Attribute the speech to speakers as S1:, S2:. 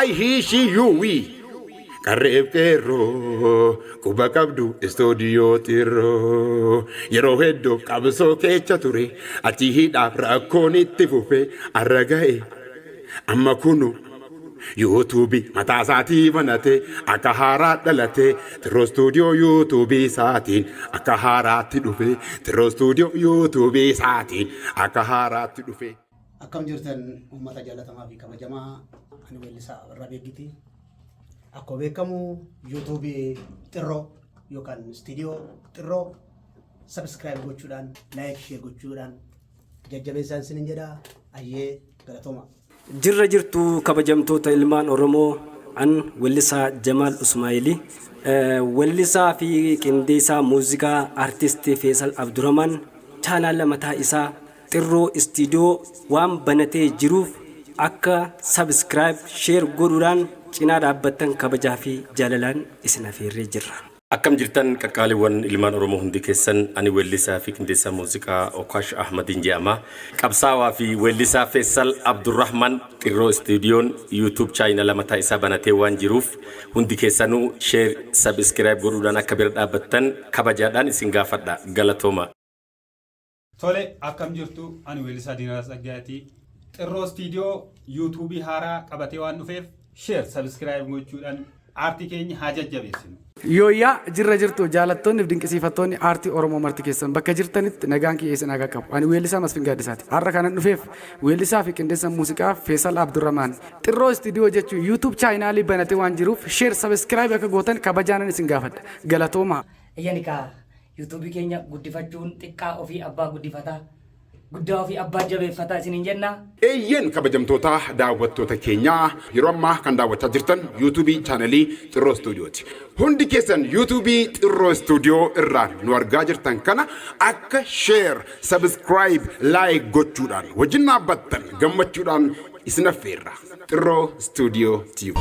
S1: I, he, she, you, we. Qarreef qeerroo quba qabdu istuudiyoo xirroo yeroo hedduu qabsoo keessa ture, achi hidhaaf rakkoon itti fufe, arra ga'e. Amma kunu yuutuubii mataa isaatii banate, akka haaraa dhalate. Xirroo Istuudiyoo yuutuubii isaatiin akka haaraatti dhufe. Xirroo Istuudiyoo yuutuubii isaatiin akka haaraatti dhufe.
S2: Akkam jirtan, uummata jaalatamaa fi kabajamaa? Ani weellisaa Abarraa Beeggiti. Akkuma beekamu yuutuubii Xirroo yookaan istiidiyoo Xirroo subscribe gochuudhaan, like, share gochuudhaan jajjabeessaan isinin jedha. Ayyee, galatooma.
S3: Jirra jirtu, kabajamtoota ilmaan Oromoo? An weellisaa Jamaal Usmaayili. Weellisaa fi qindeessaa muuziqaa artistii Feesal Abdurrahman chaanaala mataa isaa Xirroo Istiidiyoo waan banatee jiruuf akka subscribe, share godhuudhaan cinaa dhaabbattan kabajaa fi jaalalaan isin afeerree jirra.
S4: Akkam jirtan, qaqqaaliiwwan ilmaan Oromoo hundi keessan? Ani weellisaa fi qindeessaa muuziqaa Okaash Ahmadiin jedhama. Qabsaawaa fi weellisaa Feessal Abdurrahman Xirroo Istuudiyoon YouTube chaayinala mataa isaa banatee waan jiruuf hundi keessanuu share, subscribe godhuudhaan akka bira dhaabbattan kabajaadhaan isin gaafadha. Galatooma.
S5: Tole, akkam jirtu? Ani weellisaa Diinaraa Tsaggaayyaati. Xirroo Istiidiyoo yuutuubii haaraa qabatee waan dhufeef share, subscribe gochuudhaan aartii keenya haa jajjabeessinu.
S6: Yooyyaa, jirra jirtu, jaalattoonni fi dinqisiifattoonni aartii Oromoo marti keessan? Bakka jirtanitti nagaan kiyya isin haa qabu. Ani weellisaa Masfin Gaaddisaati. Har'a kanan dhufeef weellisaa fi qindeessa muuziqaa Feesal Abdurrahmaan Xirroo Istiidiyoo jechuun YouTube chaayinaalii banatee waan jiruuf share, subscribe akka gootan kabajaanan isin gaafadha. Galatoomaa.
S7: Eyyani kaa, yuutuubii keenya guddifachuun xiqqaa ofii abbaa guddifataa, guddaa ofii abbaa jabeeffataa isiniin jenna.
S1: Eeyyeen, kabajamtoota daawwattoota keenyaa, yeroo ammaa kan daawwachaa jirtan yuutuubii chaanalii Xirroo Istuudiyooti. Hundi keessan yuutuubii Xirroo Istuudiyoo irraan nu argaa jirtan kana akka share, subscribe, like gochuudhaan wajjin dhaabbattan gammachuudhaan isin affeerra. Xirroo Istuudiyoo TV.